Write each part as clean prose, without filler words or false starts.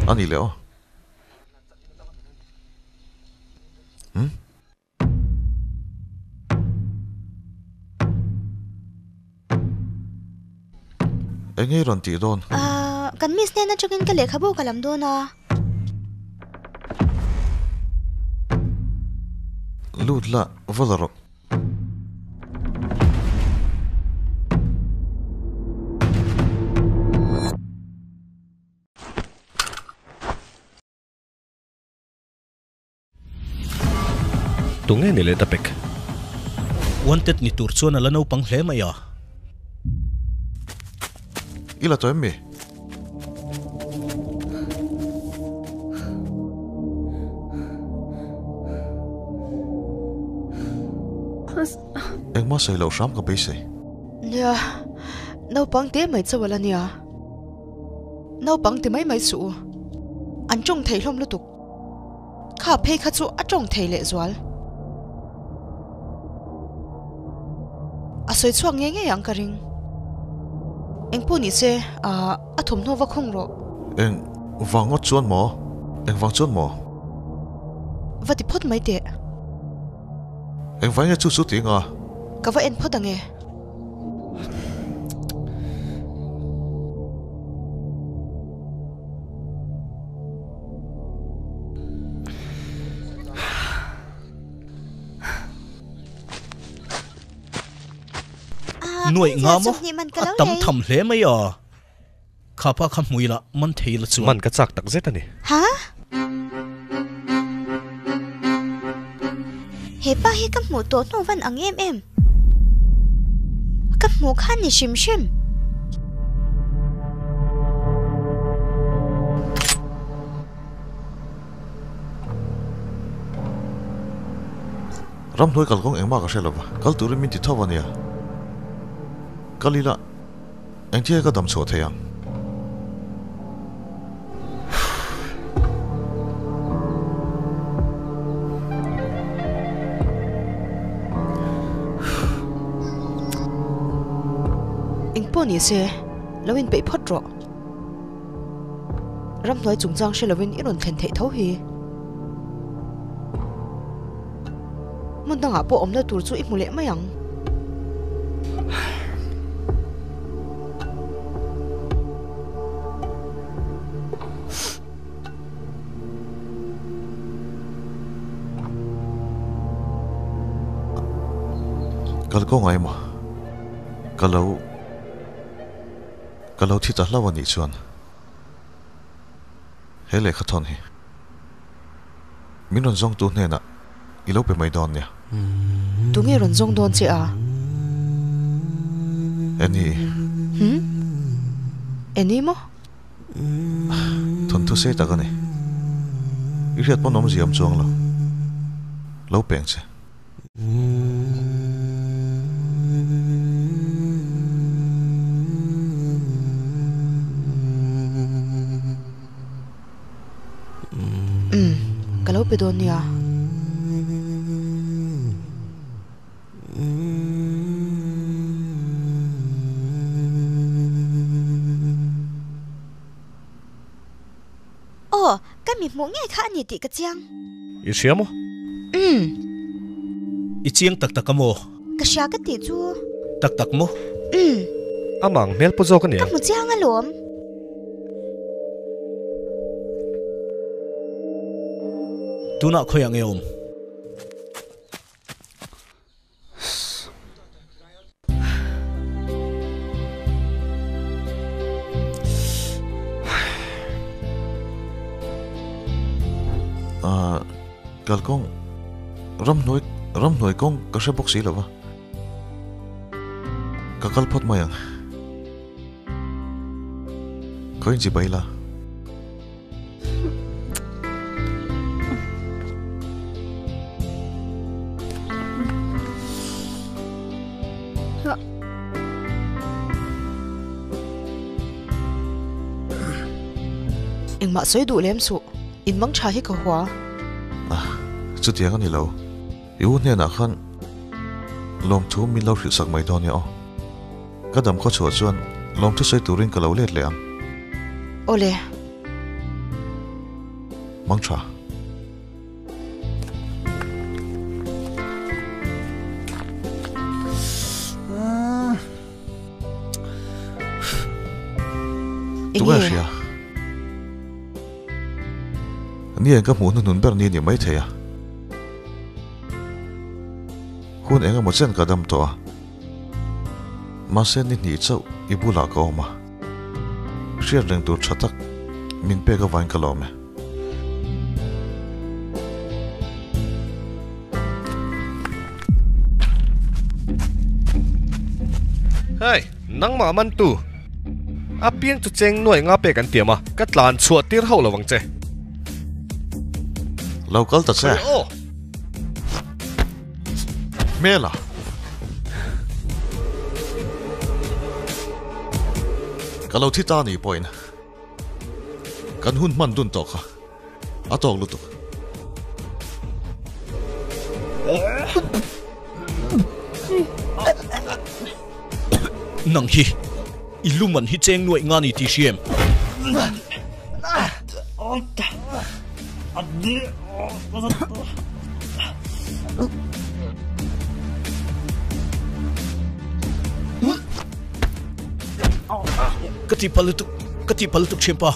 A nih leh aw. Umm. Eng nge i rawn tih dawn? Ahh, kan miss hnen atangin ka lehkhabu ka lam dawn a. Lut la, va la rawh. Tunge ni leh ta pek? Wanted ni tur chuan a la naupang hle mai a. I la tawh em mi? Engmah sawi loh hram ka beisei. Nia, naupang te mai chauh a la nia. Naupang ti mai mai suh u. An tawng thei hlawm lutuk. Kha phei kha chu a tawng thei leh zual. A sawi chhuak ngei ngei ang ka ring. Engpawh ni se, a thawmhnaw va khawng rawh. Eng vang ngawt chuan maw? Eng vang chuan maw? Va ti phawt mai teh. Eng vang nge chu chu tih nga? Ka va en phawt ang e. Nuaih nga maw? A tam tham hle mai a. Kha pa kha hmui la, man thei la chuan. Man ka chak tak zet a ni. Ha? He pa hi ka hmuh tawh hnu van ang em em. Ka hmuh khan ni hrim hrim. Ramhnuai kalkawng engmah ka hre lova, kal turin min ti tho a nia. Kal ila engthil ka dam chhuah thei ang? Engpawh ni se, lo inpeih phawt rawh. Ramhnuai chungchang hre lovin i rawn thlen theih tho hi. Hmun dangah pawh awmna tur chu i hmu leh mai ang. Kal kawng ai maw? Ka lo. Ka lo thi ta hlauh a nih chuan he lehkha thawn hi min rawn zawngtu hnenah i lo pe mai dawn nia. Tunge rawn zawng dawn che a? Annie. Hm? Annie maw? Thawnthu sei tak a ni. I hriat pawn awmzia awm chuang lo. Lo peng che. Umm, ka lo pe dawn nia. Aw, ka mi hmuh ngei kha a ni tih ka chiang. I hria maw? Umm. I chiang tak tak a maw? Ka hria ka tih chu. Tak tak maw? Umm. Amah ang hmel pawh zawk a nia. Ka hmu chiang alawm. Tunah khawiah nge awm? Ah, kalkawng ramhnuai ramhnuai kawng ka hre bawk si lo va. Ka kal phawt mai ang. Khaw in chibai la. Engmah sawi duh lem suh, in mang tha hi ka hua. Ah, chutiang a ni lo. I u hnenah khan lawmthu min lo hrilh sak mai dawn nia aw. Ka dam khaw chhuah chuan lawmthu sawi turin ka lo let leh ang. Awle. Mang tha. Tunge hria? Ni eng ka hmuh hnuhnun ber ni ni mai thei a. Hun eng emaw chen ka dam tawh a. Mahse ni hnih chauh i bulah ka awm a. Hriat reng tur tha tak min pek avain ka lawm e. Hei, nangmah man tu. A piang chu cheng nuai nga pek an tiam a, ka tlan chhuah tir hauh lo ang che. Lo kal ta che. Aw. Hmela. Ka lo thi ta ni pawhin kan hun hman dun tawh kha a tawk lutuk. Nang hi i luman hi cheng nuaih nga ni tih hriam. Ka tihpalh lutuk, ka tihpalh lutuk thianpa.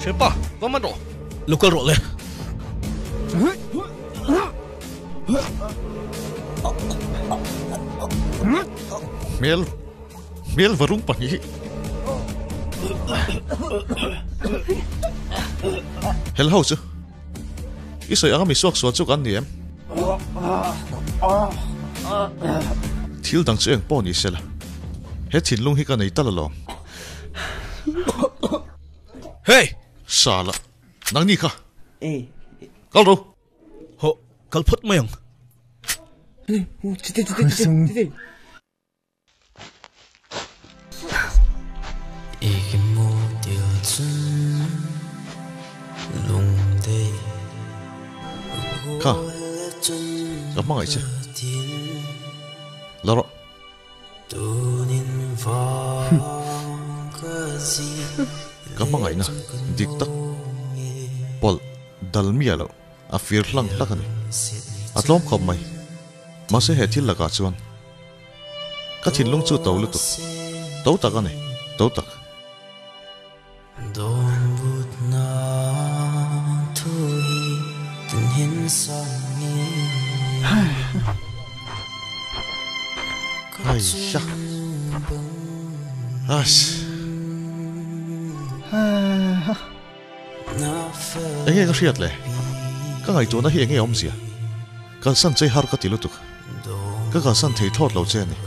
Thianpa, va man rawh. Lo kal rawh le. Hmel, hmel varung pahnih hi. Hel ho chu. I sawi anga mi suak sual chu kan ni em? Thil dang chu eng pawh ni sela, he thinlung hi ka nei tal alawm. Hey! Sala, nangni kha. Kal ro. Hawh, kal phawt mai ang. Kha, ka hmangaih che. La rawh. Ka hmangaihna dik tak pawlh dal miah loh a fir hlang hlak a ni. A tlawm khawp mai. Mahse he thil lakah chuan Ka thinlung chu to lutuk. To tak a ni. To tak. Aisha. Aish. Enge ka hriat le? Ka ngaihtuahna hi enge awmzia? Kalsan chei har ka ti lutuk. Ka kalsan thei thlawt lo che a ni.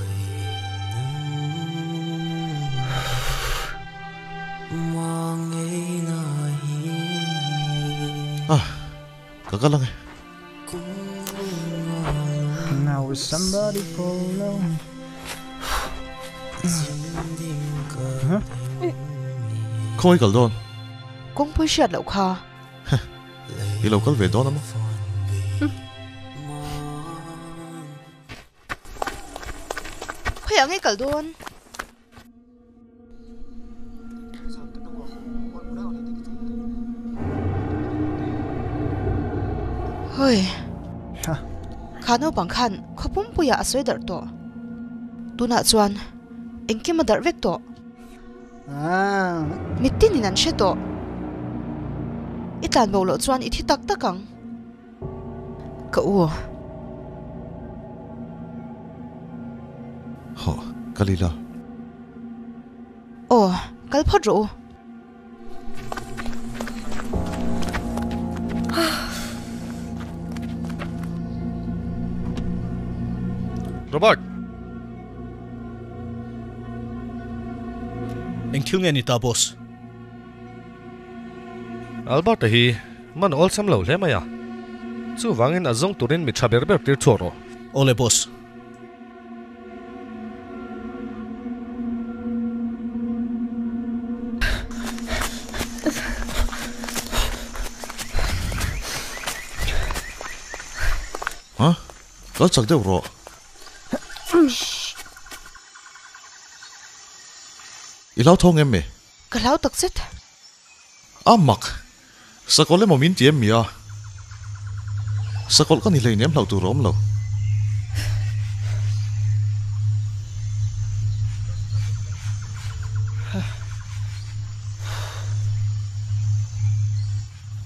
Ah, ka kal ang e. Khawi kal dawn? Kawngpui hriat loh kha. Heh, i lo kal ve dawn a maw? Khawiah ngei kal dawn? Hoi. Kha naupang khan khaw pumpuiah a sawi darh tawh. Tunah chuan engkim a darh vek tawh. Mitinin an hre tawh. I tlan bo loh chuan i thi tak tak ang. Ka u. Hawh, kal ila. Aw, kal phawt rawh u. Robert! Eng thil nge ni ta boss? Albert-a hi man awlsam lo hle mai a, chuvangin a zawng turin mi tha ber ber tir chhuak rawh. Awle boss. Ha? Kal chak deuh rawh. I hlauthawng em mi? Ka hlau takzet. A mak! Sakawlh emaw min ti em mi a? Sakawlh ka ni hleinem hlauh tur a awm lo.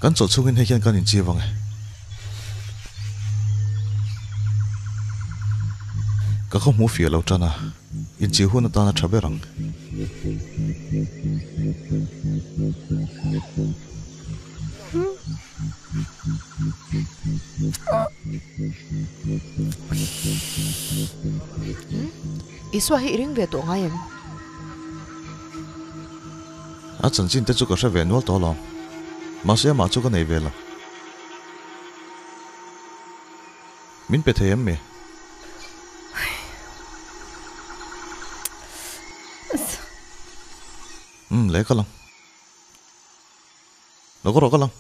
Kan chawlh chhungin hei hian kan inchiu ang e. Ka khaw hmuh fiah lo tan a, inchiu hun atana tha ber ang. Isua hi i ring ve tawh ngai em? A chanchin te chu ka hre ve nual tawh alawm. Mahse amah chu ka nei ve lo. Min pe thei em mi? Umm le ka lang. Lo ka rawh ka lang.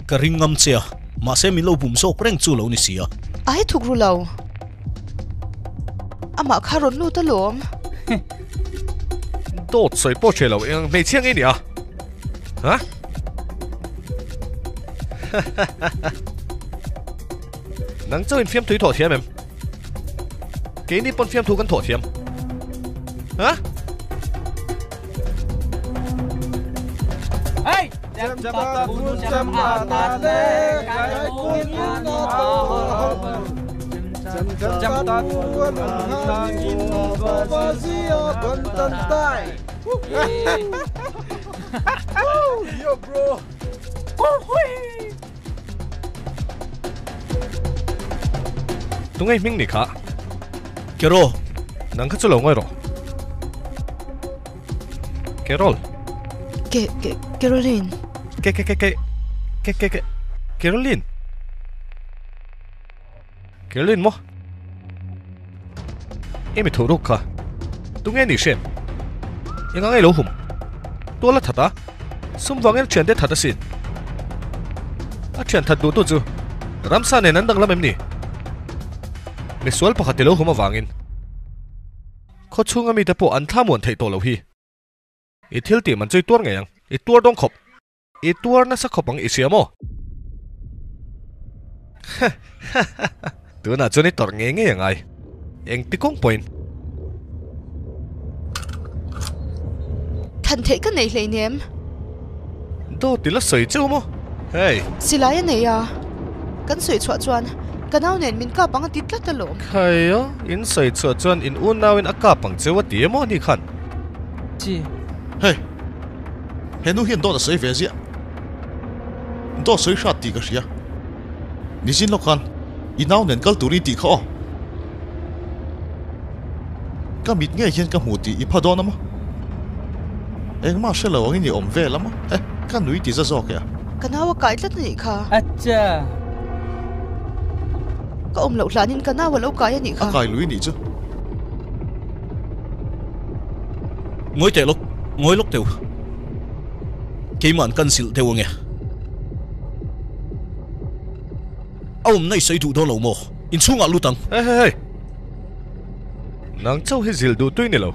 Ka ring ngam che a, mahse min lo bum zawk reng chu lo ni si a. A he thuk ru lo. Amah kha rawn lut alawm. Dawt sawi pawh hre lo eng hmeichhia ngei nia. Ha? Nang chauh in fiamthu i thawh thiam em? Keini pawn fiamthu kan thawh thiam. Ha? Tunge hming ni kha? Carol. Nang kha chu lo ngawi rawh. Carol. Ke ke Caroline. Ke ke ke ke ke ke ke Caroline. Caroline maw? Emi tho ruk kha. Tunge ni hrem? Enga nge lo hum? Tual a that a, sum vangin a thiante that asin. A thian that duh tu chu ramsa nen an danglam em ni? Misual pakhat i lo hum avangin khaw chhunga mite pawh an thla muan theih tawh lo hi. I thil tih man chu i tuar ngei ang, i tuar dawng khawp. I tuar nasa khawp ang i hria maw? Tunah chuan i tawrh ngei ngei angai. Engti kawng pawhin. Than theih ka nei hleinem. Dawt i la sawi cheu maw? Hei. Silai a nei a. Kan sawi chhuah chuan ka nau nen min kap ang a ti tlat alawm. Khai a, in sawi chhuah chuan in unauin a kap ang cheu a ti emaw ani khan? Chi. Hei. He nu hian dawt a sawi ve ziah. Dawt sawi hrat tih ka hria. Nizin lawk khan i nau nen kal turin tih kha aw. Ka mit ngei hian ka hmu tih i pha dawn a maw? Engmah hre lo angin i awm vel a maw? Eh, ka nui ti za zawk e a. Ka nau a kai tlat a nih kha. Acha. Ka awm loh hlanin ka nau a lo kai a nih kha. A kai lui nih chu. Ngawi teh lawk, ngawi lawk teuh. Keimah an kan zilh deuh ange. A awmna i sawi duh dawn lo maw? Inchhungah lut ang. Hei hei hei. Nang chauh hi zilh duh tui ni lo.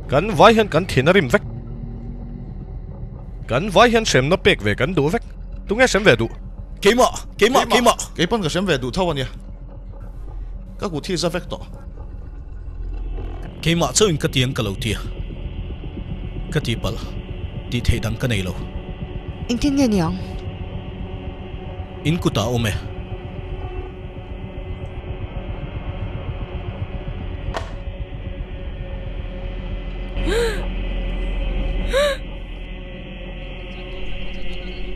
Kan vai hian kan thin a rim vek. Kan vai hian hremna pek ve kan duh vek. Tunge hrem ve duh? Keimah! Keimah! Keimah! Kei pawn ka hrem ve duh tho a nia. Ka kut hi za vek tawh. Keimah chauhin ka tiang ka lo ti a, ka tih palh tih theih dang ka nei lo. Engtin nge niang? In kutah a awm e.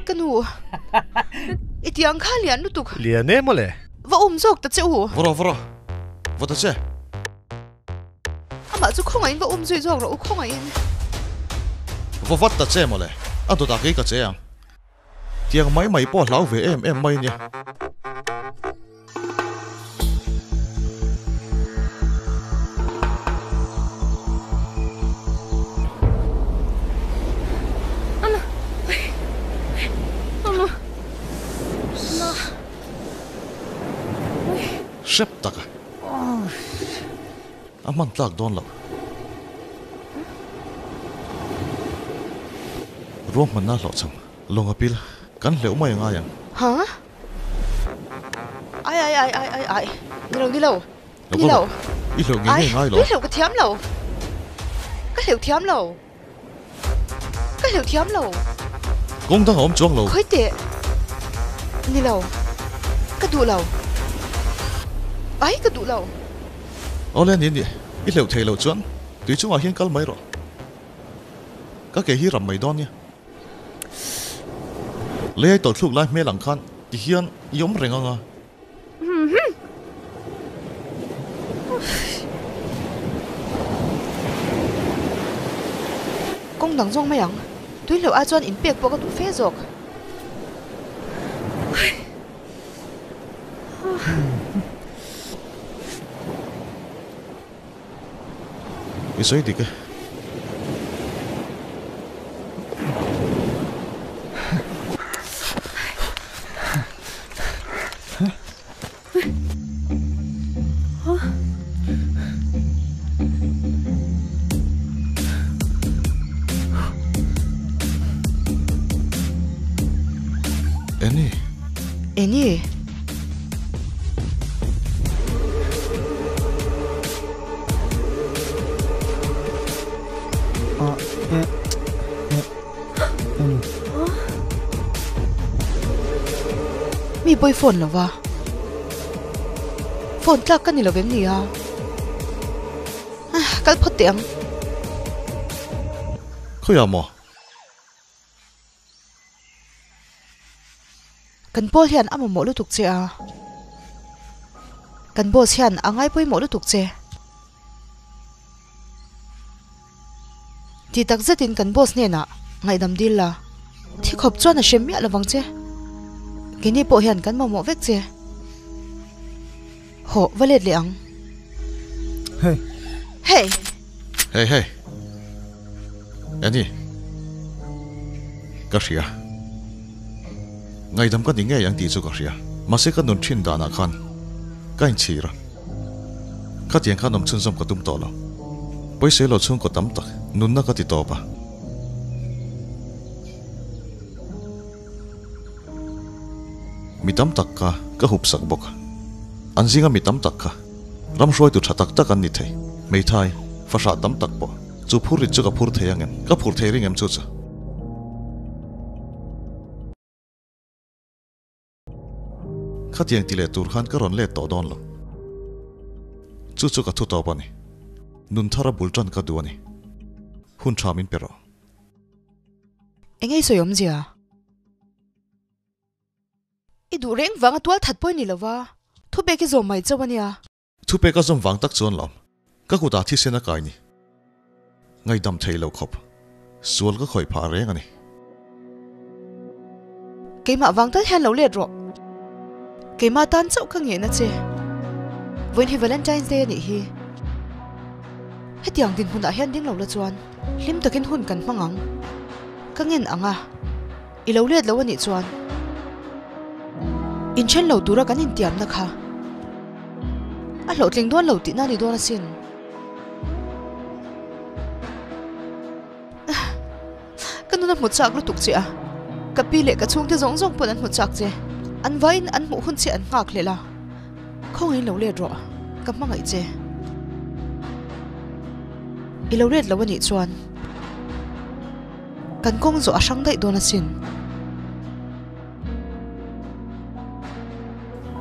Ka nu, i tiang kha lian lutuk. Lian e mawle. Va awm zawk ta che u. Va rawh, va rawh. Va ta che. Amah chu khawngaihin va awm zui zawk rawh u khawngaihin. Va vat ta che mawle. A dawtah kei ka che ang. Tiang mai mai pawh hlau ve em em mai nia. Hrep tak a. A hman tlak dawn lo. Ruahmanna hlawhchham lawng a pil kan hleuh mai a ngai ang. Ha? Ai ai ai ai ai ai. Ni lo ni lo. Ni lo. I hleuh ngei ngei ngai lo. Ai, tui hleuh ka thiam lo. Ka hleuh thiam lo. Ka hleuh thiam lo. Kawng dang a awm chuang lo. Khawi teh. Ni lo. Ka duh lo. Ai, ka duh lo. Awle ni ni. I hleuh thei loh chuan tui chungah hian kal mai rawh. Ka ke hi ram mai dawn nia. Lei ai tawlh thluk lai hmel ang khan ti hian i awm reng ang a. Kawng dang zawng mai ang. Tui hlauh ah chuan inpek pawh ka duh fe zawk. I sawi dik e. Annie. Annie. Mi pawi phone lo va. Phone tlak ka ni lo vem ni a. Kal phawt teh ang. Khawiah maw? Kan pawl hian a mamawh lutuk che a. Kan boss hian a ngai pawimawh lutuk che. Ti tak zetin kan boss hnenah ngaihdam dil la. Thi khawp chuan a hrem miah lovang che. Keini pawh hian kan mamawh vek che. Hawh, va let leh ang. Hey. Hey. Hey, hey. Annie. Ka hria. Ngaidam ka ni ngei ang tih chu ka hria. Mahse ka nun thin danah khan ka inchhir a. Khatiang khan awm chhunzawm ka tum tawh lo. Pawisa lo chhungkaw tam tak nunna ka ti tawp a. Mi tam tak kha ka hup sak bawk a. An zinga mi tam tak kha ram hruaitu tha tak tak an ni thei. Hmeithai, fahrah tam tak pawh chu phur rit chu ka phur thei ang em? Ka phur thei ring em chu chu? Khatiang ti leh tur khan ka rawn let tawh dawn lo. Chu chu ka thu tawp a ni. Nun thara bul tan ka duh a ni. Hun tha min pe rawh. Eng ei sawi awmzia? I duh reng vanga tual that pawh i ni lo va, thupek i zawm mai chauh a nia. Thupek a zawm vang tak chuan lawm, ka kutah thisen a kai ni. Ngaihdam thei lo khawp, sual ka khawih phah reng a ni. Keimah vang tal hian lo let rawh. Keimah tan chauh ka ngehna che. Vawiin hi Valentine's Day a nih hi. Hetiang dinhmunah hian ding lo la chuan hlim takin hun kan hmang ang. Ka ngen ang a, i lo let lo a nih chuan inthen lo tura kan intiamna kha a hlawhtling dawn lo tihna a ni dawn asin. Ka nun a hmu chak lutuk che a, ka pi leh ka chhungte zawng zawng pawn an hmu chak che. An vaiin an hmuh hun che an nghak hlel a, khawngaihin lo let rawh, ka hmangaih che. I lo let lo a nih chuan kan kawng zawh a hrang daih dawn asin.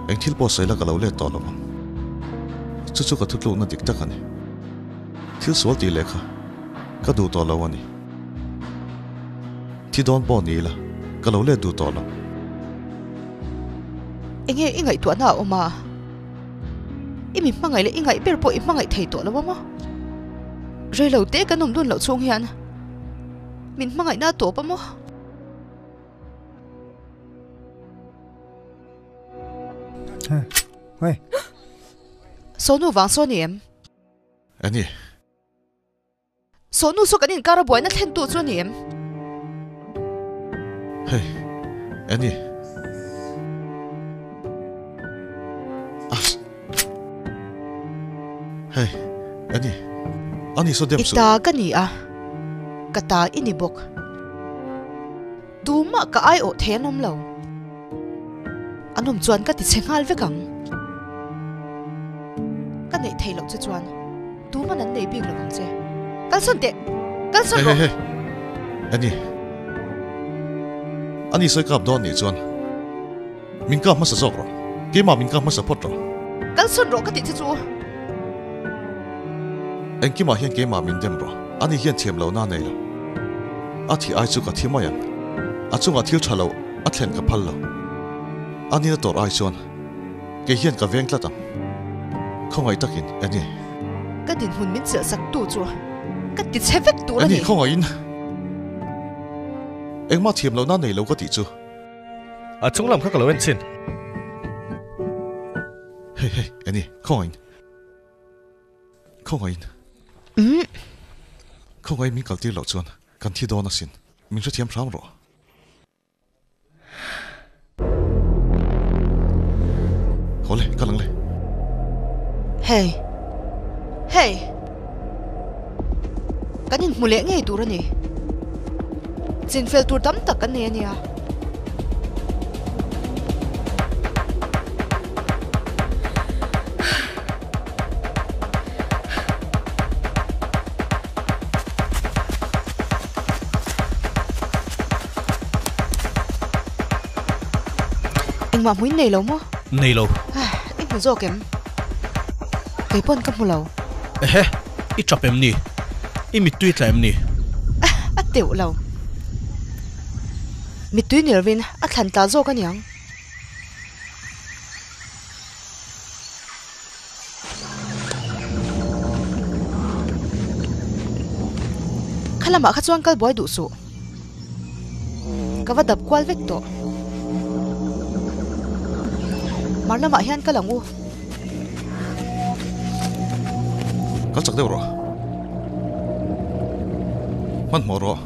Eng thil pawh sawi la ka lo let tawh lo ang. Chu chu ka thutlukna dik tak a ni. Thil sual tih leh kha ka duh tawh lo a ni. Thi dawn pawh ni ila ka lo let duh tawh lo. Enge i ngaihtuahna a awm a? I mi hmangaih leh i ngaih ber pawh i hmangaih thei tawh lo a maw? Reilo te kan awm dun loh chhung hian min hmangaihna a tawp a maw? Sawnu vang saw ni em? Eng ni? Sawnu saw kan inkar a buaina thlen tu chu a ni em? Hei, eng ni? Ah. Hey, Annie. Ani saw dem I suh. ta ka ni a, ka ta i ni bawk. Tumah ka aiawh thei an awm lo. An awm chuan ka ti chhe nghal vek ang. Ka neih theih loh che chuan tuman an nei bik lo ang che. Kalsawn teh! Kalsawn Hey, rawh! hey, hey. Annie. Ani sawi kap dawn nih chuan min kap hmasa zawk rawh. Keimah min kap hmasa phawt rawh. Kalsawn rawh ka tih che chu. Engkimah hian keimah min dem rawh. Ani hian thiam lohna a nei lo. A thih ai chu ka thi mai ang. A chungah thil tha lo a thlen ka phal lo. Anina tawrh ai chuan kei hian ka veng tlat ang. Khawngaih takin, Annie. Ka dinhmun min chelh sak tu chu ka ti chhe vek tur a ni. Annie, khawngaihin engmah thiam lohna a nei lo ka tih chu. A chung lam kha ka lo en chin. Hey, hey, Annie, khawngaihin. Khawngaihin. Khawngaihin min kaltir loh chuan kan thi dawn asin. Min hrethiam hram rawh. Haw le, kal ang le. Hey. Hey. Kan inhmu leh ngei tur a ni. Chinfel tur tam tak kan nei a nia. Engmah hmuin nei lo maw? Nei lo. I hmu zawk em? Kei pawn ka hmu lo. Ehe, i tap em ni? I mittui tla em ni? A teuh lo. Mittui ni lovin a thlan tla zawk a niang. Kha lamah kha chuan kal buai duh suh. Ka va dap kual vek tawh. Mar lamah hian kal ang u. Kal chak deuh rawh. Hmanhmawh rawh.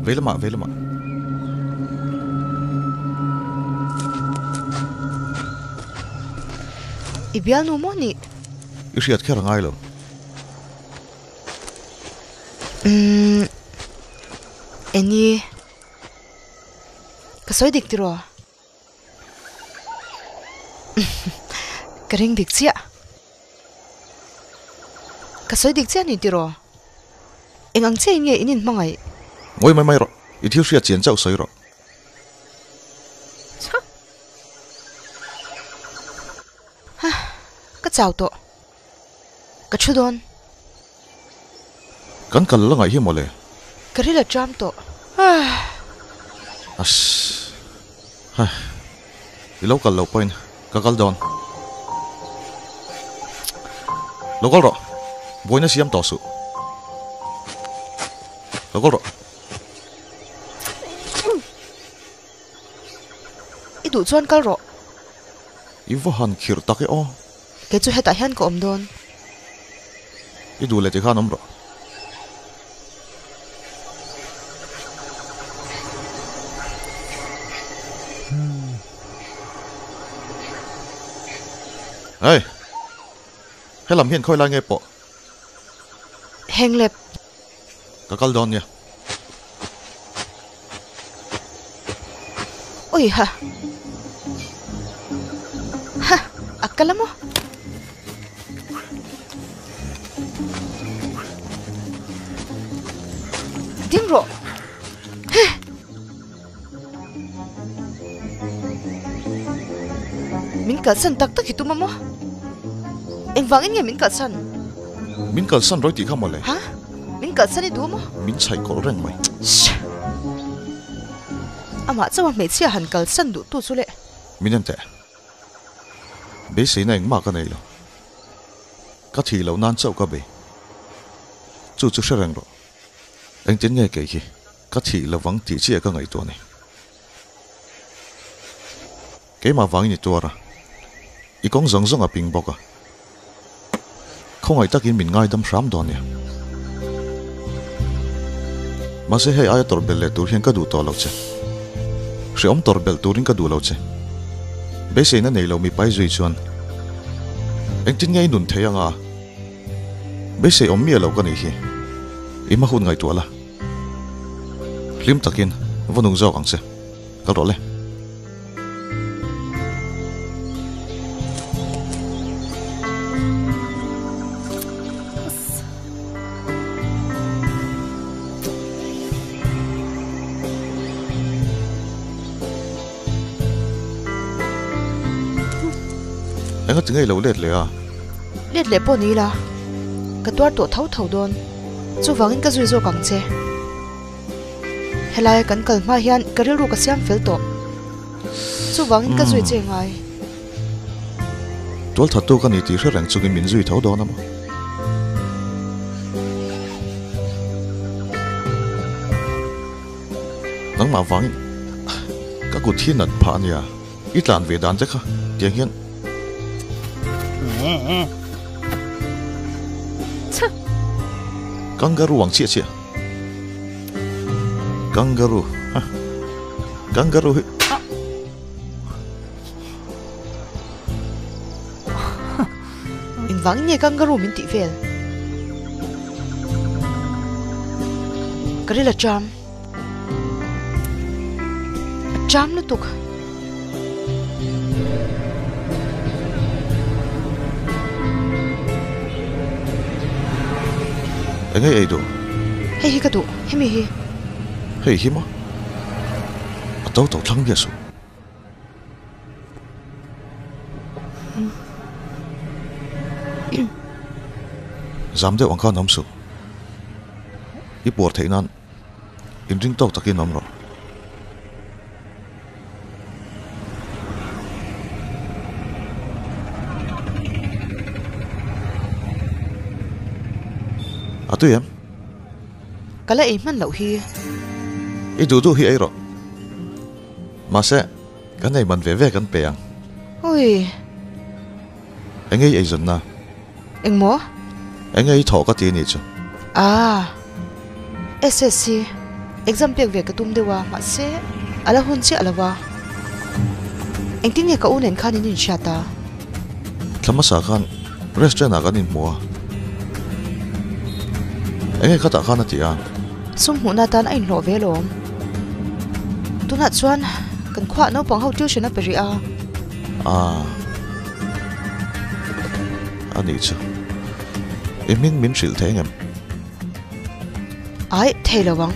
Vei lamah, vei lamah. I bialnu maw nih? I hriat kher a ngai lo. Umm, eng Ka sawi dik tiraw? Ka ring dik chiah. Ka sawi dik chiah ni tiraw? Eng ang chiahin nge in inhmangaih? Ngawi mai mai rawh, i thil hriat chian chauh sawi rawh. Chha. Ha, ka chau tawh. Ka thu dawn. Kan kal la ngaih hi mawle. Ka ril a tram tawh. Ass. Hai. I lo kal loh pawhin ka kal dawn. Lo kal rawh. Buaina siam tawh suh. Lo kal rawh. I duh chuan kal rawh. I va han khirh tak e aw. Kei chu hetah hian ka awm dawn. I duh leh tikhan awm rawh. Hey! Helam hian khawi lai nge pawh? Henglep. Ka kal dawn nia. Ui ha. Ha, a kal a maw? Ding rawh. He. Min kalsan tak tak hi tum a maw? Engvangin nge min kalsan? Min kalsan rawih tih kha mawle. Ha? Min kalsan i duh maw? Min chhaih kawlh reng mai. Shh! Amah chauha hmeichhia han kalsan duh tu chu le. Min en teh. Beiseina engmah ka nei lo. Ka thih loh nan chauh ka bei. Chu chu hre reng rawh. Engtin nge kei hi ka thih lovang tih chiah ka ngaihtuah a ni. Keimah vangin i tuar a, i kawng zawng zawng a ping bawk a. Khawngaih takin min ngaidam hram dawn nia. Mahse hei aia tawrh belh leh tur hian ka duh tawh lo che. Hreawm tawrh belh turin ka duh lo che. Beiseina nei lo mipai zui chuan Engtin nge i nun thei anga? Beisei awm miah lo ka nih hi. I hma hun ngaihtuah la. Hlim takin va nung zawk ang che. Kal rawh le. Enga ti ngei lo let leh a? Let leh pawh ni ila, ka tuar tawh tho tho dawn. Chuvangin ka zui zawk ang che. Helaia kan kal hma hian ka rilru ka siam fel tawh. Chuvangin ka zui che ngai. Tualthattu ka ni tih hre reng chungin min zui tho dawn a maw? Nangmah vangin ka kut hi nat phah a nia, i tlan ve dan che kha tiang hian. Kangaroo ang chiah chiah. Kangaroo ha Kangaroo hi. Engvangin nge kangaroo min tih vel? Ka ril a cham. A cham lutuk. Enge ei duh? Hei hi ka duh, hemi hi. Hei hi maw? A to to thlang miah suh. Zam deuh ang khan awm suh. I puar theih nan inring tawk takin awm rawh. A tui em? Ka la ei hman loh hi. I duh duh hi ei rawh. Mahse, kan ei man ve ve kan pe ang. Ui. Enge i eizawnna? Engmaw? Enge i thawh ka ti anih chu? Ah. SSC exam pek ve ka tum deuh a, mahse a la hun chiah lo a. Engtin nge ka u nen khan in inhriat a? Thla hmasa khan restaurant ah kan inhmu a. Enge khatah khan a ti a? Sum hmuhna atan a inhlawh ve alawm. Tunah chuan kan khuaah naupang ho tuition a pe rih a. Ah. A nih chu. I hming min hrilh thei engem? Ai, thei lo ang.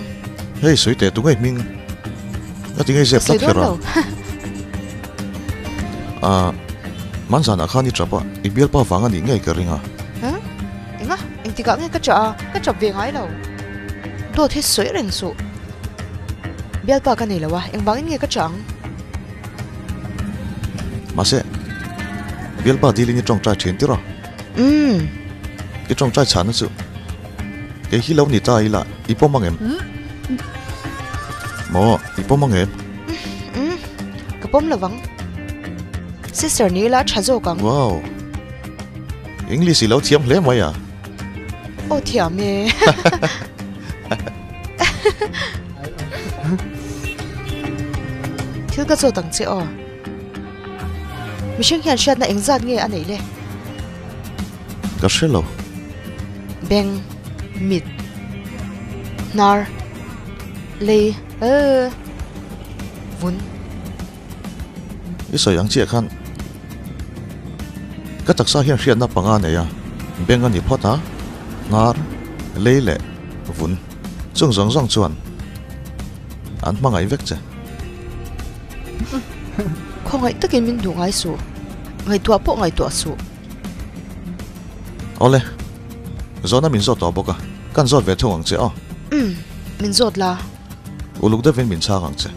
Hei, sawi teh tu ngei hming? Ka ti ngei zep tlat kher a. Ah, hmanzanah khan i tap a, i bialpa vang a nih ngei ka ring a. Huh? Enga? Engtikah nge ka chah a? Ka chap ve ngai lo. Dawt hi sawi reng suh. Bialpa ka nei lo a, engvangin nge ka chah ang? Mahse, bialpa dilin i tawngtai thin tir a? Umm. I tawngtai chhahna chu kei hi lo ni ta ila i pawm ang em? Maw, i pawm ang em? Umm, ka pawm lo vang. Sister ni ila a tha zawk ang. Wow! English i lo thiam hle mai a. Aw thiam e. Thil ka zawt ang che aw. Mihring hian hriatna engzat nge a neih le? Ka hre lo. Beng, mit, hnar, lei, vun. I sawi ang chiah khan ka taksa hian hriatna panga nei a, beng a ni phawt a, hnar, lei leh vun chung zawng zawng chuan an hmangaih vek che. Khawngaih takin min duh ngai suh, ngaihtuah pawh ngaihtuah suh. Awle, zawhna min zawt tawh bawk a, kan zawt ve thung ang che aw. Umm, min zawt la. Uluk deuhin min chhang ang che.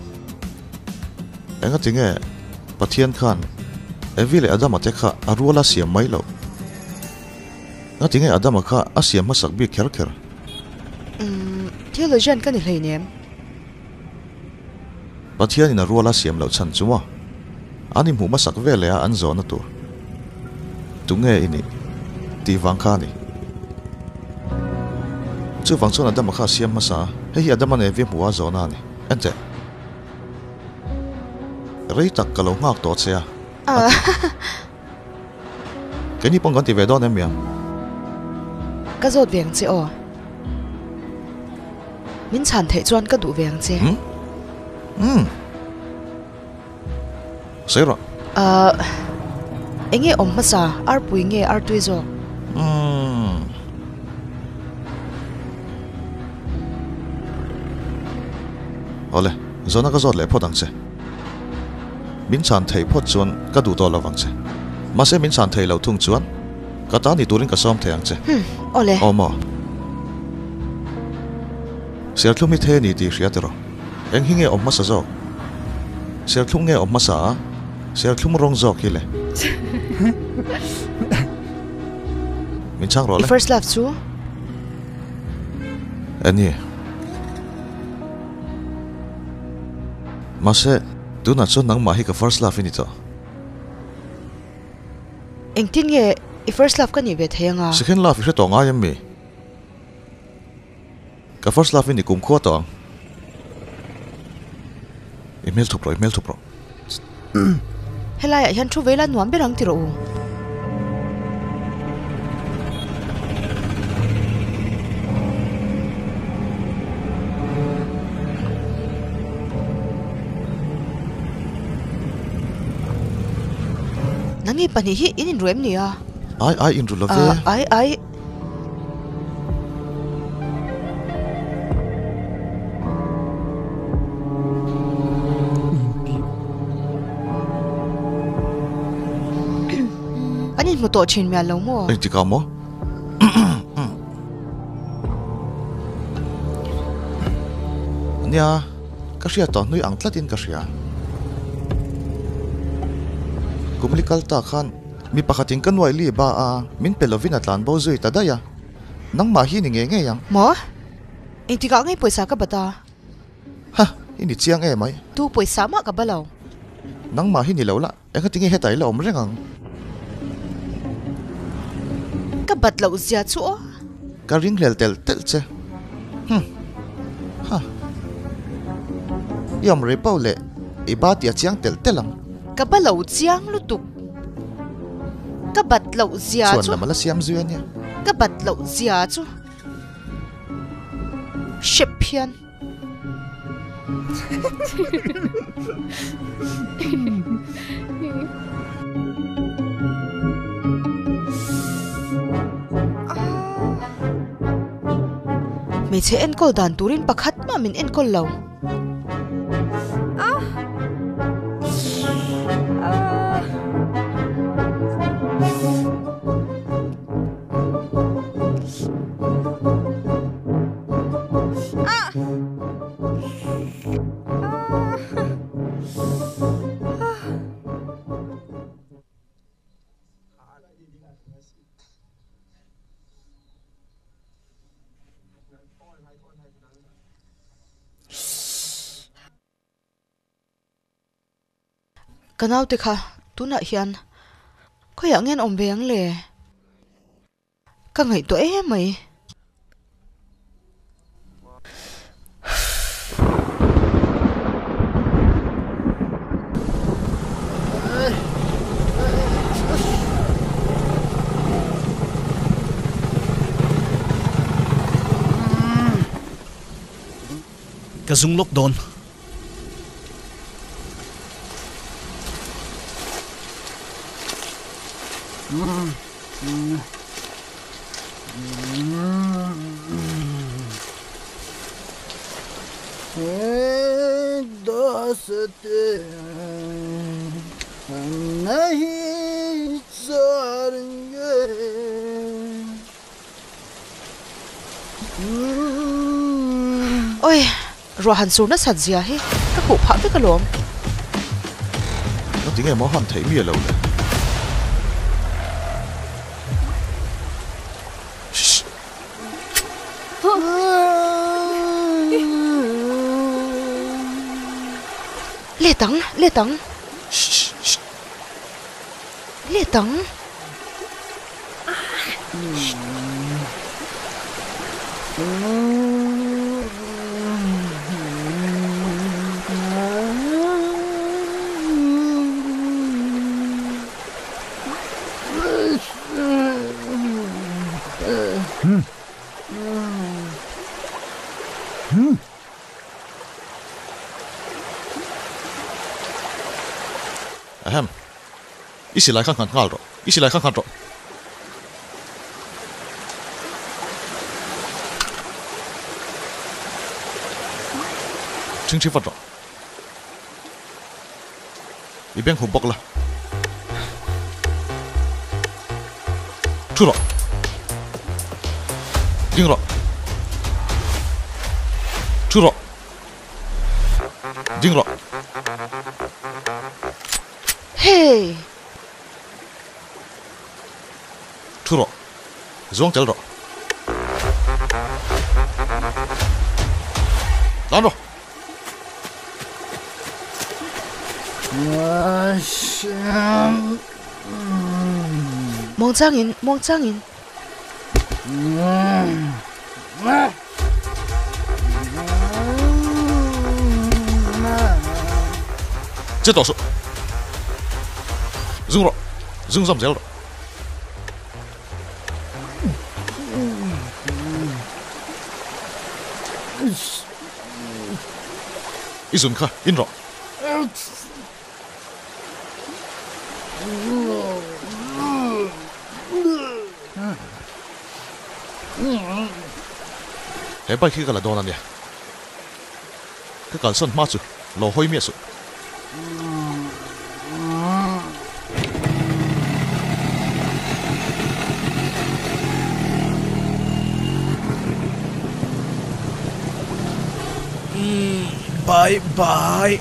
Engati nge Pathian khan Evi leh Adama te kha a rual a siam mai loh? Ngati nge Adama kha a siam hmasak bik kher kher? Umm, theologian ka ni hleinem. Pathianin a rual a siam loh chhan chu maw? An inhmuh hmasak ve leh a an zawhna tur. Tunge i nih? Tih vang kha a ni. Chuvang chuan Adama kha a siam hmasa a, hei hi Adama'n Evi a hmuh a zawhna a ni. Enteh. Rei tak ka lo nghak tawh che a, a ti. Keini pawn kan ti ve dawn em mi ang? Ka zawt ve ang che aw. Min chhan theih chuan ka duh ve ang che. Umm. Umm. Sawi rawh. Ahh. Enge awm hmasa, arpui nge artui zawk? Umm. Awle, zawhna ka zawt leh phawt ang che. Min chhan theih phawt chuan ka duh tawh lo vang che. Mahse min chhan theih loh thung chuan ka ta ni turin ka sawm thei ang che. Umm, awle. Aw maw. Serthlum hi the ni tih hria tiraw? Eng hi nge awm hmasa zawk? Serthlum nge awm hmasa a? Serthlum rawng zawk hi le. Min chhang rawh le. I first love chu? Annie. Mahse, tunah chuan nangmah hi ka first love i ni tawh. Engtin nge i first love ka nih ve thei anga? Second love i hre tawh ngai em mi? Ka first love i ni kumkhua tawh ang. I hmel thup rawh, i hmel thup rawh. Helaiah hian thu vei la nuam ber ang ti rawh u. Nangni pahnih hi in inru em ni a? Ai ai inru lo ve. Ai ai. An inhmu tawh thin mial lo maw? Engtik ah maw? Nia, ka hriat tawh hnui ang tlatin ka hria. Kumli kal ta khan Mi pakhatin ka nuai li ba a, min pe lovin a tlan bo zui ta daih a. Nangmah hi ni ngei ngei ang. Maw? Engtikah ngei pawisa ka bat a? Ha, i ni chiang em ai. Tu pawisa mah ka ba lo. Nangmah hi ni lo la, engati nge hetah i la awm reng ang? Ka bat loh zia chu aw. Ka ringhlel telh telh che. Hum. Ha. I awm rei pauh leh i ba tih a chiang telh telh ang. Ka ba lo chiang lutuk. Ka bat loh zia chu. Chuan lam a la siam zui a nia. Ka bat loh zia chu. Hrep hian. Hmeichhe enkawl dan turin pakhat mah min enkawl lo. Ka naute kha tunah hian khawiah nge an awm ve ang le? Ka ngaihtuah em mai. Ka zung lawk dawn. Oi, ruah han sur nasat zia hi ka khuh phah vek alawm. Ka ti nge maw han theih miah lo le. Shh. Let ang, let ang. Shh, shh. Let ang. Ahem. I silai kha nghat nghal rawh. I silai kha nghat rawh. Chhing chhi vat rawh. I beng hup bawk la. Thu rawh. Ding rawh. Thu rawh. Ding rawh. Hey! Thu rawh. Zuang tel rawh. Tlan rawh. Muangchangin, muangchangin. Che tawh suh. Zung rawh. Zung zawm zel rawh. I zun kha in rawh. He bike hi ka la dawn a nia. Ka kalsawn hma chu lo hawi miah suh. Bye bye.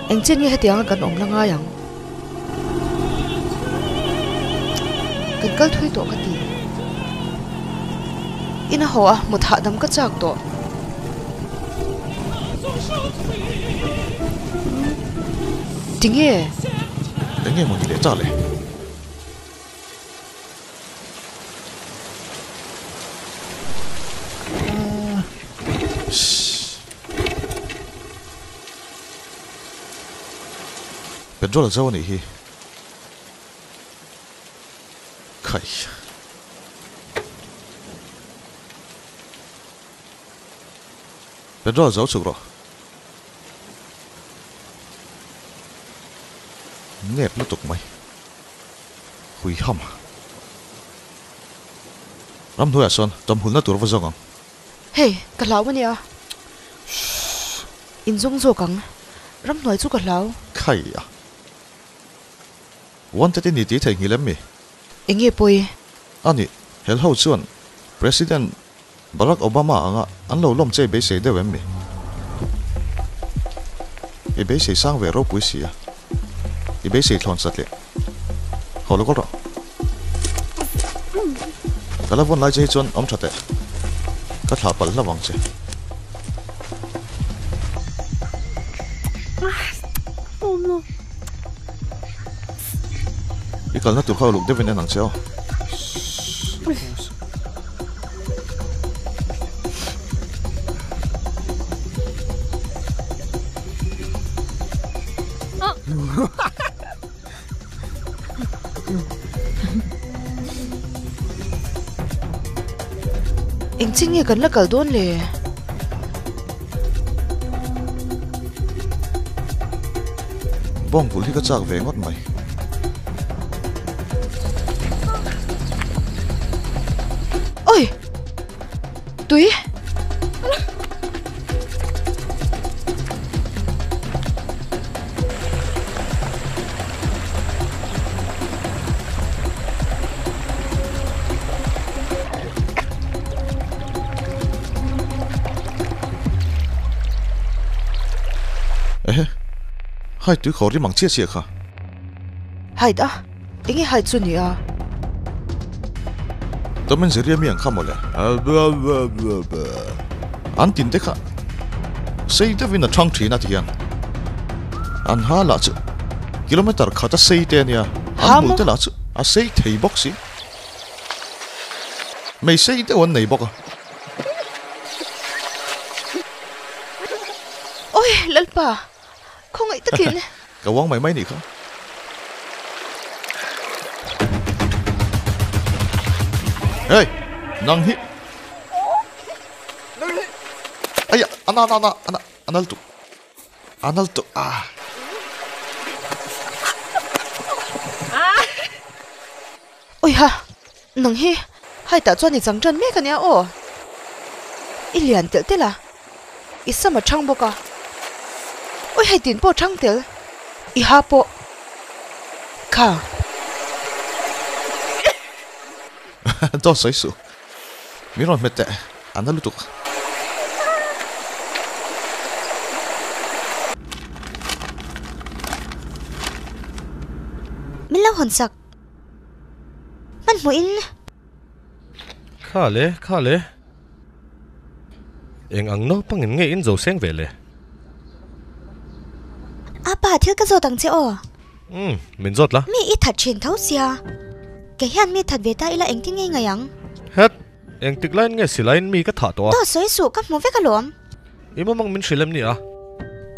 Engchen nge hetianga kan awm la ngai ang? Kan kal thui tawh ka ti. Ina haw a mut hahdam ka chak tawh. Tinge? Enge maw ni leh ta le? Petrol a zo a nih hi. Khai. Petrol a zo chuk rawh. Nep lutuk mai. Hui ham. Ramhnuaiah sawn tawmhulna tur va zawng ang. Hei, ka hlau a nia. In zawng zawk ang. Ramhnuai chu ka hlau. Khai a. Wanted i ni tih theihnghilh em mi? Enge pawi? A nih, hel ho chuan President Barack Obama anga an lo lawm che beisei deuh em mi? I beisei sang ve ropui si a. I beisei thlawn sat leh. Haw lo kawl rawh. Ka la vawn lai che hi chuan awm tha teh. Ka thlah palh hlauh ang che. I kalna tur kha uluk deuhin en ang che aw. Engchin nge kan la kal dawn le? Bawng bul hi ka chak ve ngawt mai. Oi! Tui! Ehe, hai tui khawr rim ang chiah chiah kha. Hide a, enge hide chu nia? Tom and Jerry ami ang kha mawle. An tin te kha sei deuhin a thang thin a ti hian an ha lah chu kilometer khat a sei te ania an hmul te lah chu a sei thei bawk si mei sei deuh an nei bawk a. Oi Lalpa! Khawngaih takin. Ka uang mai mai nih kha. Hey! Nang hi! Nang hi! Aya! Ana ana ana ana anal tu. Anal tu ah. Oiha! Nang hi hai tah chuan i chang tan mek ania aw. I lian telh telh a, i sam a thang bawk a. Oi hei tin pawh thang tel, i ha pawh kha. Dawt sawi suh. Min rawn hmet teh, a na lutuk. Min lo hawn sak. Hmanhmawh in. Kha le, kha le. Eng ang naupang in nge in zo seng ve le? Apa, thil ka zawt ang che aw. Umm, min zawt la. Mi i that thin tho sia. Kei hian mi that ve ta ila engtin nge ngai ang? Het, engtik laiin nge silaiin mi ka thah tawh a? Dawt sawi suh, ka hmu vek alawm. I mumang min hrilh em ni a?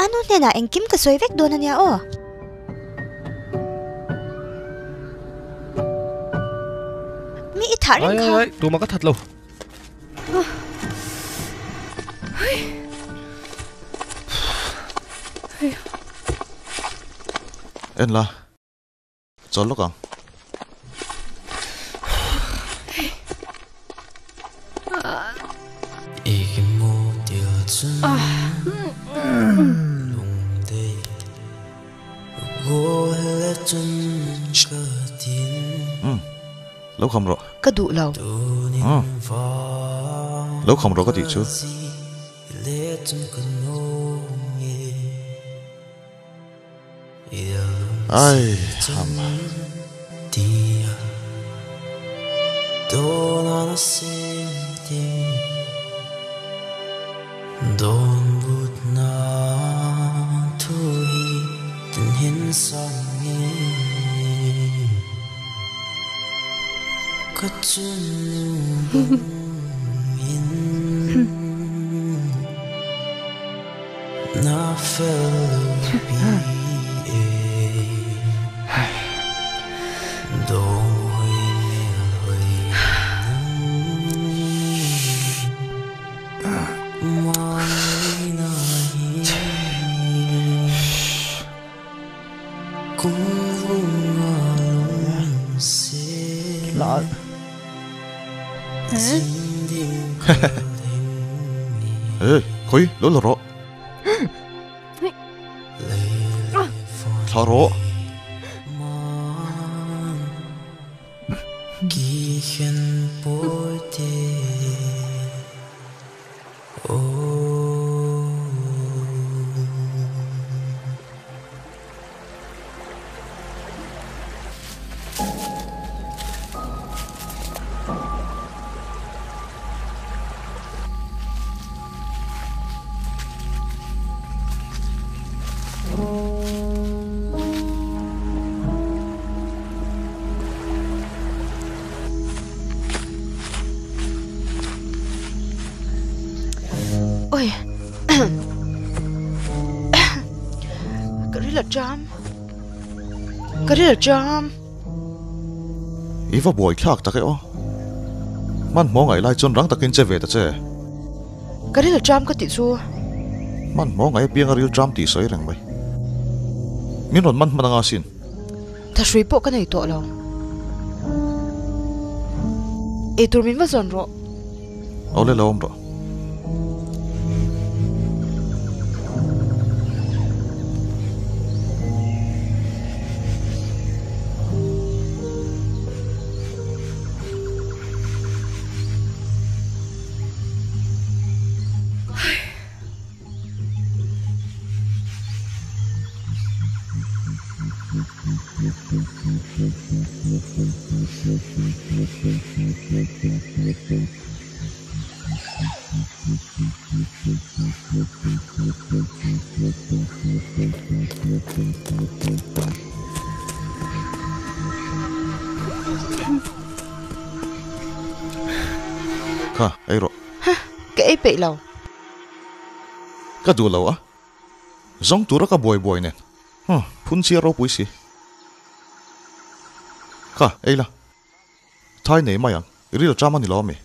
A nu hnenah engkim ka sawi vek dawn ania aw. Mi i thah reng kha. Ai ai ai, tumah ka that lo. En la, chawl lawk ang. Umm, lo kham rawh. Ka duh lo. Umm, lo kham rawh ka tih chu. Ai ham. Ê, khawi, lo la rawh. Thla rawh. Oi. Ka ril a cham. Ka ril a cham. I va buai thlak tak e aw. Hmanhmawh ngaih lai chuan rang takin che ve ta che. Ka ril a cham ka tih chu. Hmanhmawh ngaih apianga ril cham tih sawi reng mai. Min rawn man hman anga sin. Thahrui pawh ka nei tawh lo. Eitur min va zawn rawh. Awle lo awm rawh. Kha, ei rawh. Ka ei peih lo. Ka duh lo a. Zawng tura ka buai buai nen. Huh, phun chiar ropui si. Kha, ei la. Thai nei mai ang, i ril a ṭam a ni lo ami?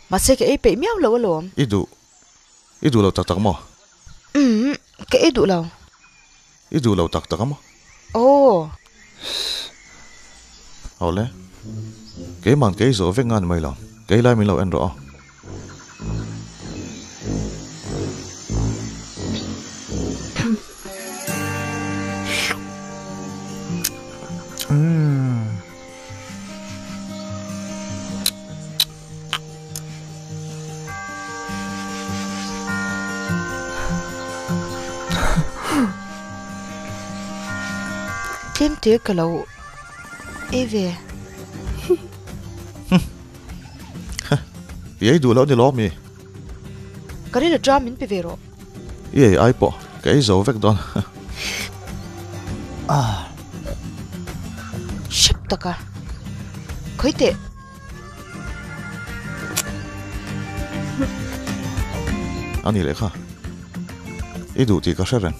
Mahse ka ei peih miau lo alawm. I duh, i duh lo tak tak maw? Umm, ka ei duh lo. I duh lo tak tak a maw? Aw. Awle, keiman ka ei zawh vek nga ni mai lo, ka ei lai min lo en rawh aw. Tlem te ka lo ei ve. I ei duh loh ni lawm i. Ka rilru ṭam min pe ve rawh. I ei ai pawh ka ei zo vek dawn. Hrep taka. Khawi teh. A ni leh kha. I duh tih ka hre reng.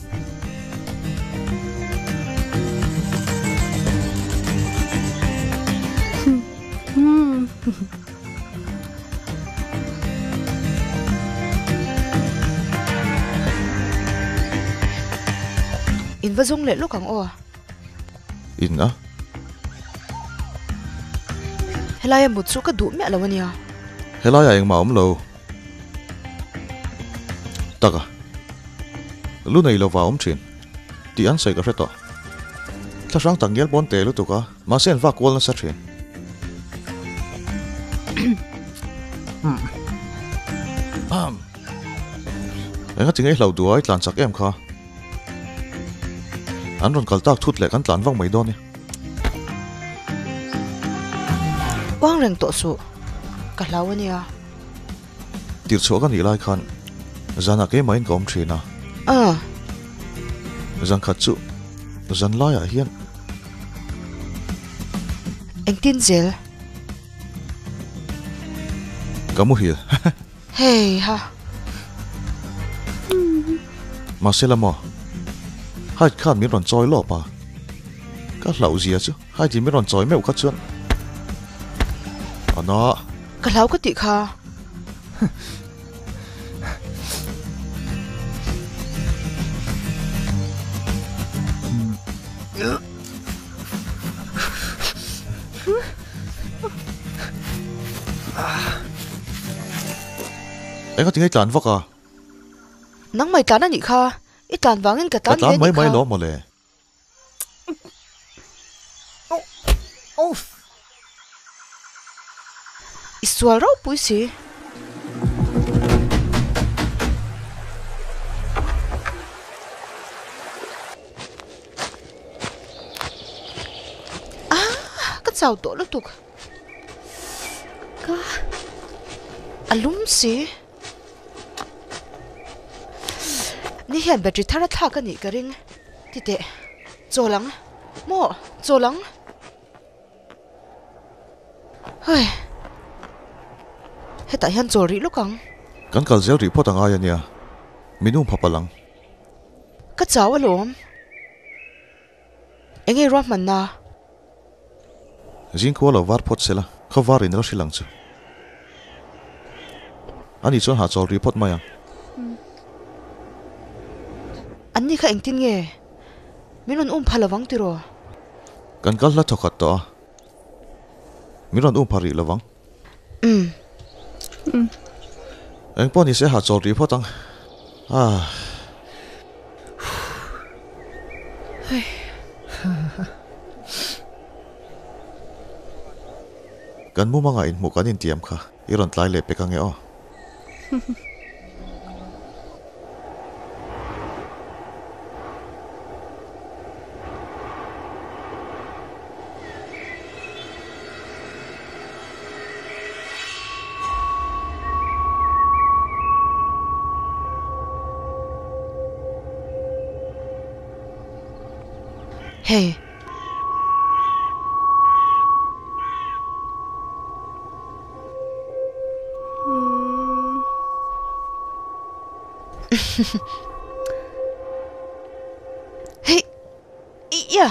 In va zawng leh lawk ang aw. In a. Helaia mut chu ka duh miah lo a nia. Helaia engmah a awm lo. Taka. Lu nei lova a awm thin. Tih an sawi ka hre tawh. Thlahrang tak ngial pawn te lutuk a, mahse an vak kual nasa thin. Enga tinge i hlauh duh a, i tlan chak em kha? An rawn kal tak thut leh kan tlan vak mai dawn e. Uang reng tawh suh, ka hlau a nia. Tirchhuah ka nih lai khan zanah keimahin ka awm thin a. Ah. Zan khat chu zan laiah hian. Engtin zel? Ka muhil. Hei ha. Mahse la maw? Hyde khan min rawn chawi lawp a. Ka hlauh zia chu Hyde in min rawn chawi meuh kha chuan a na. Ka hlau ka tih kha. Enga tinge i tlan vak a? Nangmah i tlan a nih kha, i tlan vangin ka tlan ve a nih kha. Ka tlan mai mai lo mawle. I sual ropui si. Ah, ka chau tawh lutuk. Ka a lum si. Ni hian battery thar a thlak a nih ka ring. Ti teh, chawl ang. Maw, chawl ang. Hei, hetah hian chawl rih lawk ang. Kan kal zel rih phawt angai a nia, min um phap alang. Ka chau alawm. Enge ruahmanna? Zingkhua lo var phawt sela, khaw var in la hrilh ang chu. Ani chuan hahchawl rih phawt mai ang. Anni kha engtin nge? Min rawn um pha lovang tiraw? Kan kal hla thawkhat tawh a, min rawn um pha rih lovang. Umm. Eng pawh nise hahchawl rih phawt ang. Aah. Kan mumangah inhmuh kan intiam kha i rawn tlai leh pek ange aw. Hey. Iya!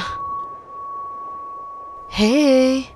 Hey!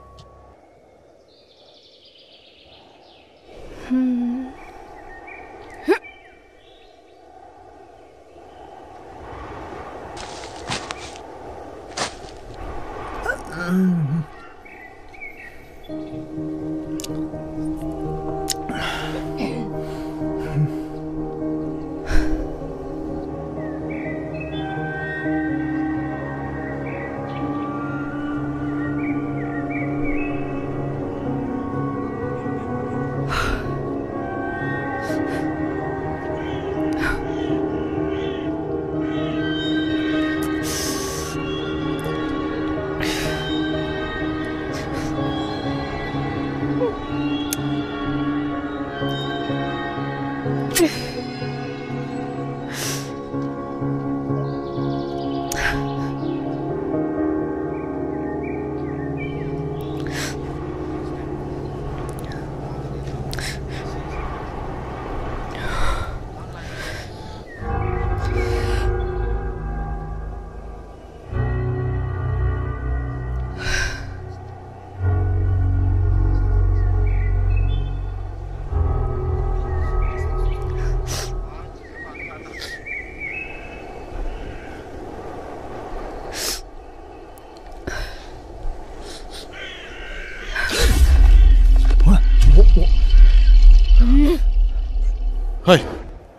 Hei,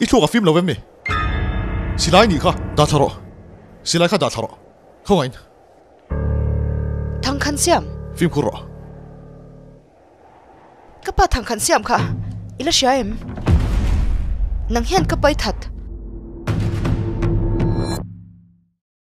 i thluak a fim lo em ni? Silai nih kha dah thla rawh. Silai kha dah thla rawh. Khawngaih in. Thangkhan siam. Fimkhur rawh. Ka pa thangkhan siam kha i la hria em? Nang hian ka pai that.